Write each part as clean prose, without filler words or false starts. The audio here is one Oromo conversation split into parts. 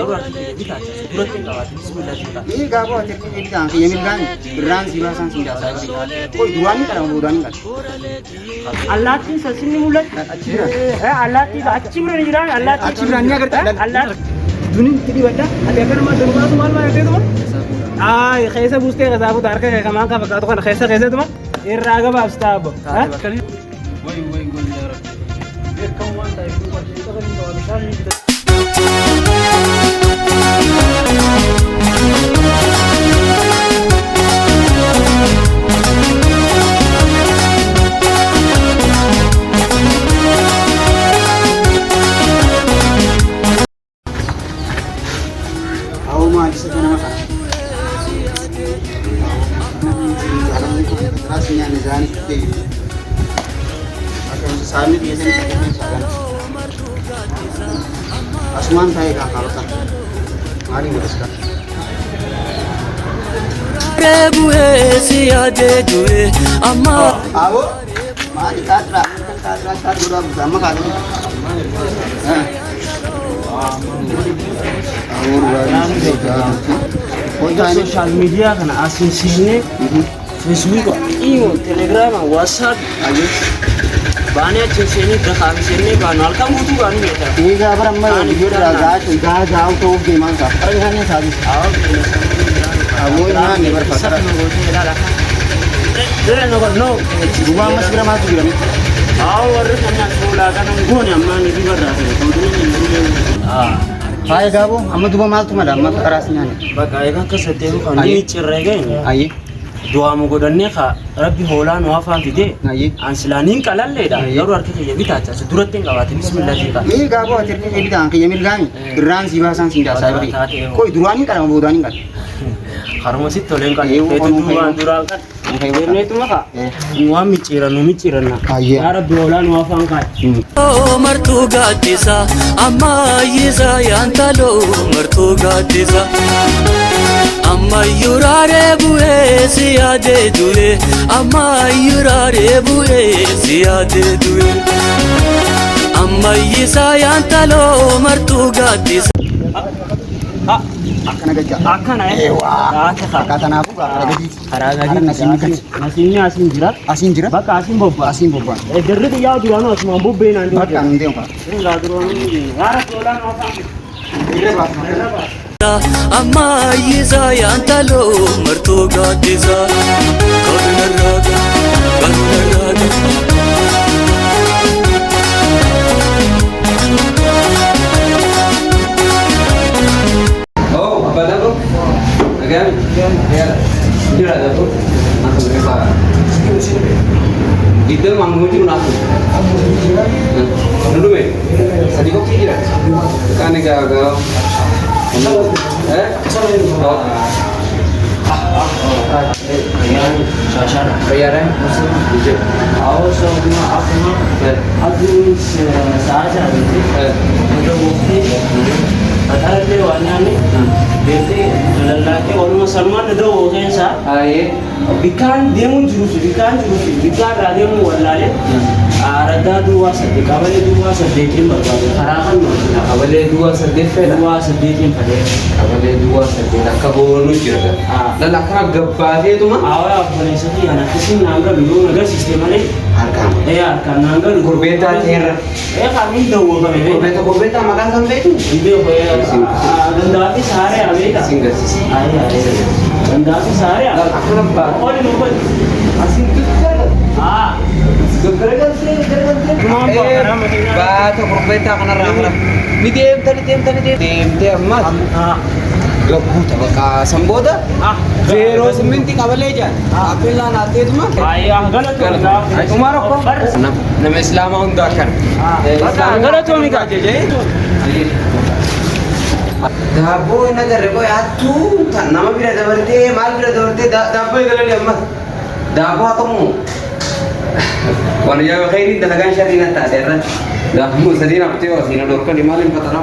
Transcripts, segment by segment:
Garuu harki kiyya bitaacha duratti hin qabaate bismillah jedha. Ee gaaboo ati harki kee bitaan kiyya mirgaan irraan si baasaan si daasaa bari. Qoy duraan ni qalama boodaan hin qala. Allaattiin san sinni mul'atu. Achi bira. Allaattii achi bira ni jiraan allaattii. Achi biraan ni agarta. Allaattii. Duni itti dhibadha. Ati akkanuma durbaasu maal maal jetteetuma? Ayi keessa buustee keessaa fuuta harka kee kamaan kan fakkaatu kana keessa keessatuma irraa gabaabsita abbo. Way way way yaa Rabbi. Beekamu waan ta'eef duuba sheekota ni qaba bishaan ni bita. Awoo maal isa nama kana. Asumaan taa'ee kan kaabata. Maaliin godhas kan? Bu'ee si yaadee du'e amma. Awoo maali kaadraa kaadraa kaadraa godhaa amma kaadraa. Sooshaal miidiyaa kana asiin seennee feesbuuka, iimo, telegiraama, waatsaap baanee achiin seennee dakaan seennee baanu halkan guutuu baanu beektaa. Egaa bara amma biyyoota irraa gahaa gahaa gahaa ta'uuf deemaan isaa. Bara nyaanni isaatis. Aboo nyaanni barbaada. Duuba ammas bira maaltu jira miti? Faaya gaaboo amma duuba maaltu mala amma qaraas nyaanni. Bakka egaa akka saddeetu kan Ayyee. ni cirree geenye Ayyee. du'aamu godhannee ka rabbi hoolaa nu afaan fidee Ayyee. an silaa niin qalalleedha Ayyee. garuu harka kiyya bitaacha si duratti hin qabaate bismillah jedha. Ee gaaboo ati harki kee bitaan kiyya mirgaani irraan si baasaan si daasaa bari. Qoy duraan hin qalama boodaan hin qala. Haruma sitti toleen kan Ee, feetu waan duubaan duraan kan deemneetuma ka waan micciirannu micciiranna. Ayyee. Yaa rabbi hoolaa nu afaan kaa'e. Martuu gaaddisa ammayyisa yaantaloo martuu gaaddisa. Ammayyuu raaree bu'ee si yaadee du'e ammayyuu raaree bu'ee si yaadee du'e. Ammayyisa yaantaloo martuu gaaddisa. Akkana gajja. Akkana Eewwaa. Taate kaa. Akkaataa kanaafuu karaa gadiiti. Karaa Karaa nasiin gadiiti. Nasiinni asiin jira. Asiin jira. Bakka asiin bobba'a. Asiin bobba'an. Dirri xiyyaa duraanuu asumaan bobbeenaan jiru. Bakka hin deemu karaa. Irraa duraanuu yaa rabbi hoolaa nu afaan fide. Irra baasna. Ammayyisa yaantaloo martuu gaaddisa. Kanarraa kanarraa. Oh, apa dah bro? Agak? Ya. Jujur ada bro. Langsung mereka. Itu mang muncul langsung. Dulu be. Tadi kok kira? Kan enggak agak. Eh? Oh. Bayaran? Jujur. Awo sabuma akkuma aduun sa'a jaallate odoo goftee faxarallee waan nyaanne beektee lallaattee waluma sanumaan dawoo keessa Aye. bikkaan deemuun jiruufi bikkaan jiruufi bikkaan irraa deemuun wallaalee araddaa duwwaa saddeet qabalee duwwaa saddeetiin barbaade karaa kan nu argina Qabalee duwwaa saddeet fedha. duwwaa saddeetiin fadhee Qabalee duwwaa saddeet akka boonu jira. Lalla akkana gabbaateetuma. Awwa obboleessa kiyya kan akkasiin naan galu yoo na agarsiiste malee Harkaan. ee harkaan naan galu. Gurbeettaa teerra. Ee kan hin dawwafame beekta. Gurbeetta gurbeettaa maqaan kan beektu? Hin beeku gandaa fi saaree abeeta. Sin garsiisa. Gandaa fi saaree. Akkana baate. Oli nu badi. Asiin gaggargaltee Haa. gaggargaltee Tumaan bu'aa karaa makiinaa. Baata gurbeettaa kanarraa kana. Ni deemta ni deemta ni deemta. Deemtee ammas gabbuuta bakka san booda zeeroo simminti qabalee jaan. Appillaan haateetuma. Ayyaa galatoomii. Umar okko. Nama Islaamaa hundaa akkana. Galatoomii kaa. Daabboo hin agarre qoy hattuu nama bira dabartee maal bira dabartee daabboo eegalanii ammas daabboo hatamu. Waan yaa khayriin dalagaan sharriin hatta adeerra. Daabboo sadiin haftee asiin dhorkani maal hin fatara.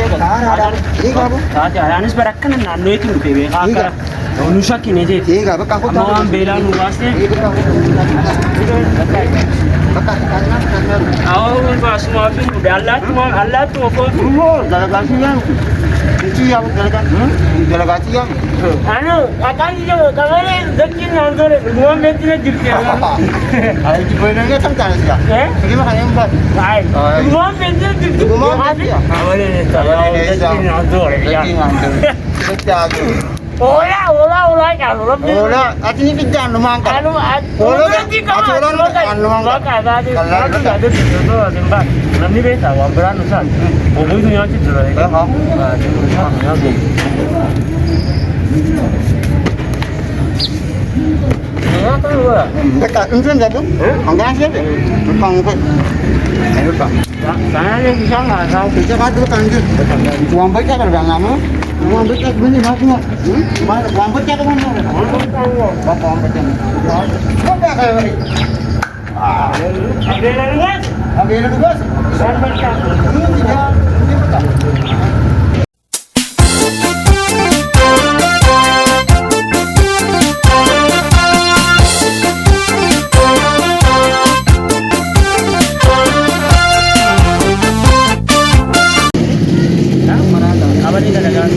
Haaraadha. Eegaa boo. Taate anis bara akkana naannoo itti dhufe beekaa akka nu shakkine jeeti. Eegaa bakka Amma waan beelaa nu baaste. Eegaa bakka bakka bakka. Awwa baasuma fi allaatuma allaatuma foon. Immoo dalagaasii yaamu. Inchi yaamu dalagaa. Dalagaasii yaamu. Anu akaan ijoo qabalee dakkiin naan tole dhugumaan beektina jirti. Ay, boyna tam taana siya. Sige ma kanin ba? Ay, dhugumaan beektina jirti. Dhugumaan beektina. Qabalee dakkiin naan tole. Dakkiin naan tole. Dakkiin naan tole. Hola, hola, hola, kan rabbi. Hola, ati ni fiddaan numaan qaba. Anu, Hola, ati hola numaan qaba. Namni beektaa waan biraan nu saal. Obuutu nyaachuu jira. Bakka injin jadu. Hanggang siya. Tukang ko. Ayun pa. Sana bishaan haasaa. Kita kan tukang injin. Waan baca kan bang amu. Waan baca bini mak mo. Waan baca kan mo. Bapak waan baca. Kau dah kaya beri. Abela dugas. Bishaan barkaa. Ini dia. Ini betul. Qabanii dalagaa.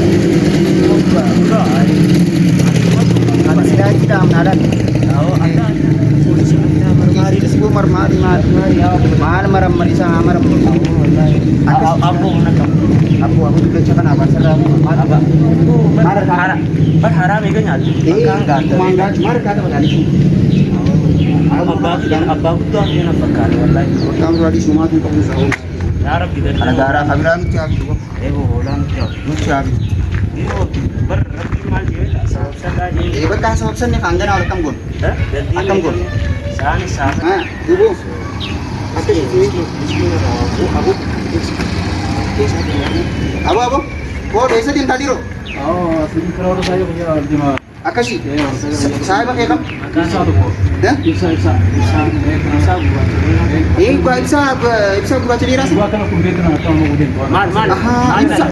Maal marammarisa marammarisa. Abboo na qabu. Abboo abboo dullacha kana abarsarraa maal Bar bar haraa beeka nyaatu. Akkaan gaata. Maal gaata badhaadhi. Abbaa abbaa guddaa na fakkaata wallahi. Bakkaan duraadhi sumaatu qabu isaa. Yaa Rabbi Kana dalaguu. gaaraa kabiraa nutti haa bitu. Eegoo hoolaa nutti haa. Nutti haa bitu. Yoo bar rabbi maal jedhee sababsadhaa jedhee. Ee bakka sababsanne kan ganaa ol akkam goonu. Akkam goonu. Saani saafa. Ah, duuba. Akka abu abu abu. Koo eessa deemtaa dhiiroo? Akkasii. Saahiba kee kam? Ibsaa ibsaa ibsaa ibsaa gurraacha. Ee ibsaa ibsaa gurraacha dheeraa sana. Maal maal? Ahaa, ibsa.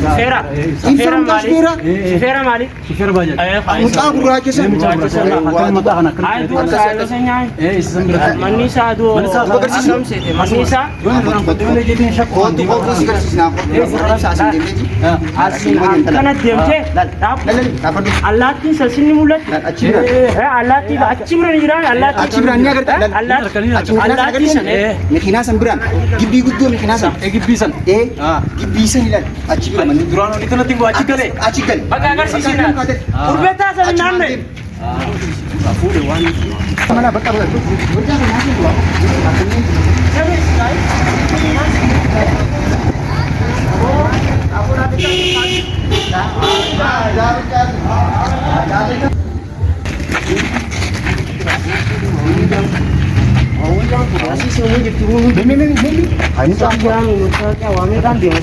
Shufeera. Ibsa Shufeera mucaa maali? shufeera. Shufeera maali? Shufeera baajaaji. Mucaa gurraacha sana. Ay, du'a saayiloo sanyaan. Manni isaa du'a. Akkam seete? Manni isaa Kootu kootu si garsiisnaa. Ibsaa asiin deemteeti. asiin akkana deemtee dhaabbu. Lal dhaabbadhu. Allaattiin sassinni mul'atti. Achi biraan. Allaattii achi biraan jiraan allaattii. Achi biraan ni agarta. Allaattii Achi makiinaa sana allaattii sana. agartee? Makiinaa san biraan. Gibbii guddoo makiinaa san. Ee gibbii san ilaali. Achi bira manni. Achi gali. Bakka agarsiisina. Qurbeettaa sana naannoo. Mana bakka bakka. Gurgurtaa sana nyaata du'a.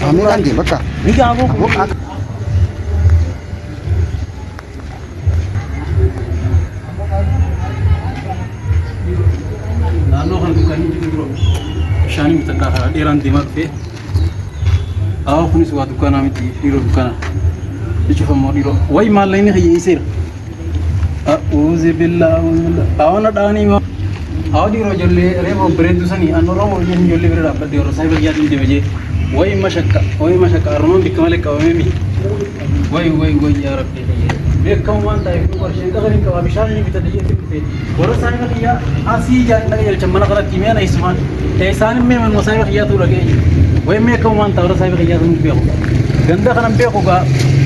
Ameeraan deema bakka. Naannoo kana dukkaanni jiru dura bishaanii bitadhaa karaa dheeraan deemaa dhufee. Awwa kunis waa dukkaanaa miti dhiiroo dukkaanaa. Jechuuf ammoo dhiiroo wayi maallaqni hiyyeesseera. A'uuzi billaa a'uuzi billaa. Awwa na dhaanii maa. Awwa dhiiroo ijoollee reefa bareedduu sanii an Oromoo ijoollee ijoollee bira dhaabbadde yeroo saayiba kiyyaatiin deema jee. Wayi mashakka wayi mashakka armaan bikka malee qabamee mi. Wayi wayi wayi yaa rabbi. Beekamu waan ta'eef qarshii qasanii qaba bishaan inni bitadhe jeetti dhufe. Warra saayiba kiyyaa asii jaalladha qajeelchan mana kanatti mi'a na isumaan. Isaan immoo manuma saayiba kiyyaatu dhagee. Wayi beekamu waan ta'e warra saayiba kiyyaatu hin beeku. Ganda kanan beeku gaa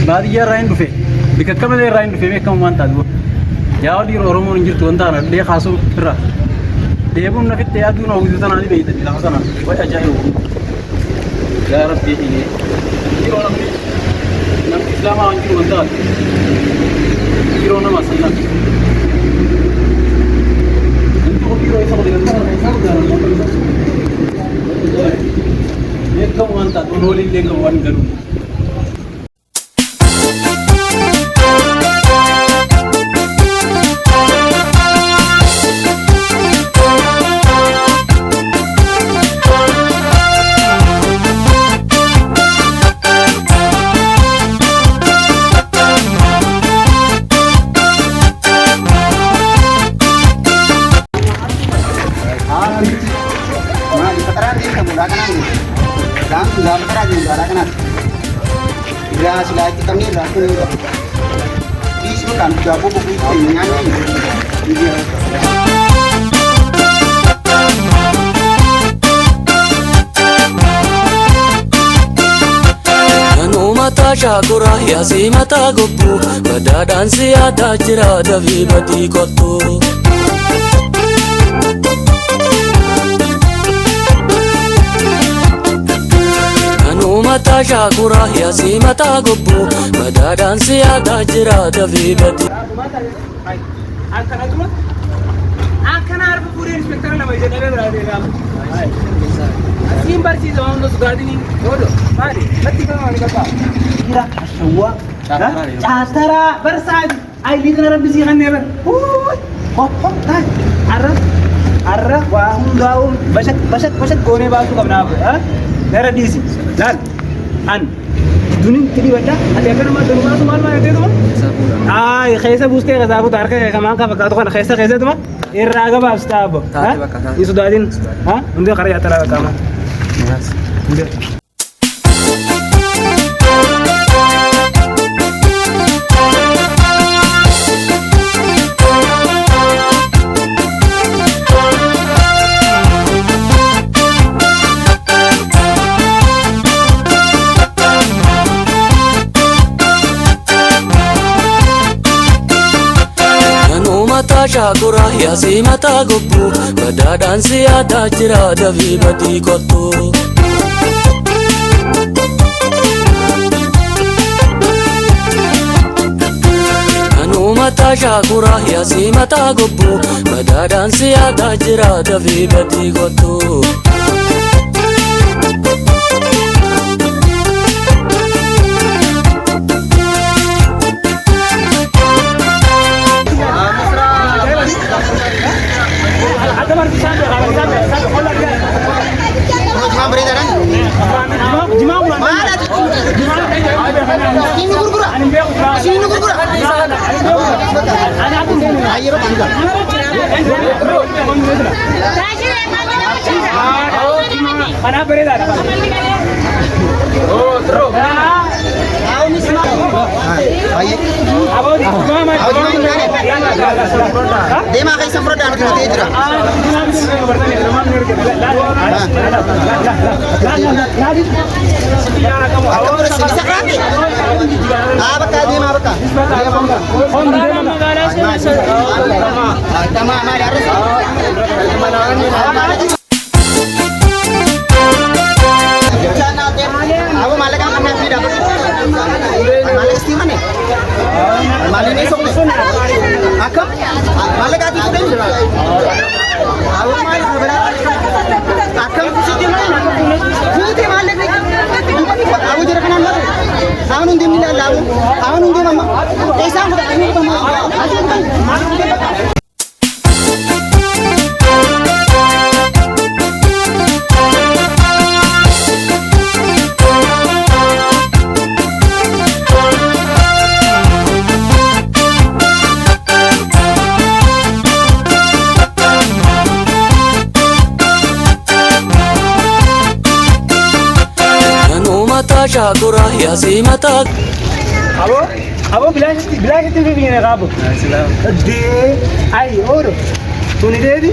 baadiyyaa irraa hin dhufe. Bikka akka malee irraa hin dhufe beekamu waan ta'e. Yaa dhiira Oromoon hin jirtu wanta kana dhee kaasuu irra. Deebuun nafitti aduun hawwisu tanaa ni beeytani lafa sana. Wayi ajaa'ibu. Yaa rabbi dhiiree. Dhiiroo namni namni islaamaa waan jiru wanta kana. Dhiiroo nama sallan. Wanti kun dhiiroo isa godhe ganda kana isaa guddaa beekamu waan taate onooliin illee qabu waan galu. Gaafa karaa jiru gaaraa kanaati. Irraa silaa itti qabnee irraa kun hin qabu. Dhiisi bakka nuti daabboo boquu itti nyaanne. Kanuu mataa shaakuraa yaasii mataa gobbuu badaadhaan si yaadaa jira dafii badii kottu. Kanuu mataa shaakuraa yaasii mataa gobbuu badaadhaan si yaadaa jira dafii badii. Akkana dura akkana harka fuudhee inspektara lama jedhamee biraa deemaa. Asiin barsiisa waan hunda sodaatiin odo maali natti kama maali qabaa. Jira ashawwaa caataraa barsaati ayilii kana rabbi sii kannee bar. Hop hop taay arra arra waa hundaa'uun bashak bashak bashak goonee baasuu qabnaa gara dhiisi laal an dunin itti dhibadha ati akkanuma dunumaatu maal maal jetteetuma Ay, keessa buustee keessaa fuuta harka kee kamaan kan fakkaatu kana keessa keessatuma irraa gabaabsita abbo. Hin sodaatin. Hundee karaa jaataraa bakka amma. Hundee. Kanuu mataa shaakuraa yaasii mataa gobbuu badaadhaan si yaadaa jira dafii badii kottu. Kanuu mataa shaakuraa yaasii mataa gobbuu badaadhaan si yaadaa jira dafii badii kottu. Akka barsiisaan beekaa barsiisaan beekaa qola Jimaa bareedaadhaan. Jimaa bulan. Maal ati? Isiin nu gurgura. Isiin nu gurgura. Baay'ee bakka nu Kanaaf bareedaadha. Baay'ee. Deemaa keessa fudhadhaa nuti nutee jira. Akka fudhate isa kiraate. Haa bakka deemaa bakka. Tamaa maali har'as? Abu maallaqa kannaa fi dhaabatu. Maallaqa sitii manne. Maallaqni soqne. Akkam? Maallaqa ati fudhee jira. Abu maal biraa? Akkam sitti manne? Fuutee maallaqni. Abu jira kanaan maal? Aan hundi ni ilaalla abu. Aan hundi mamma. Eessaan fudhata? Inni fudhata. Asii fudhata. Kanuu mataa shaakuraa yaasii mataa. Abo, abo bilaashitti bilaashitti fi biyya qabu. Dee, ay odo. Tuni deeti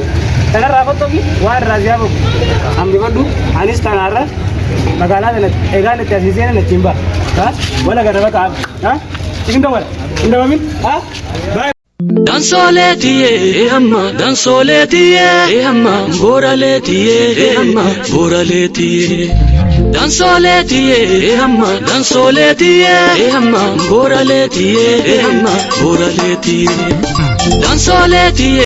kanarraa fottoki waan irraa siyaa boku. Hambifadhu anis tanaarra magaalaa kanatti egaan itti asii seenan achiin ba'a. Ha? Wala gara bakka abdi. Ha? Isin dawwala. Hin dawamin. Ha? Bye. Dansooleetiyee amma dansooleetiyee amma booraleetiyee amma booraleetiyee. Dansooleetiyee amma dansooleetiyee amma booraleetiyee amma booraleetiyee. Dansooleetiyee.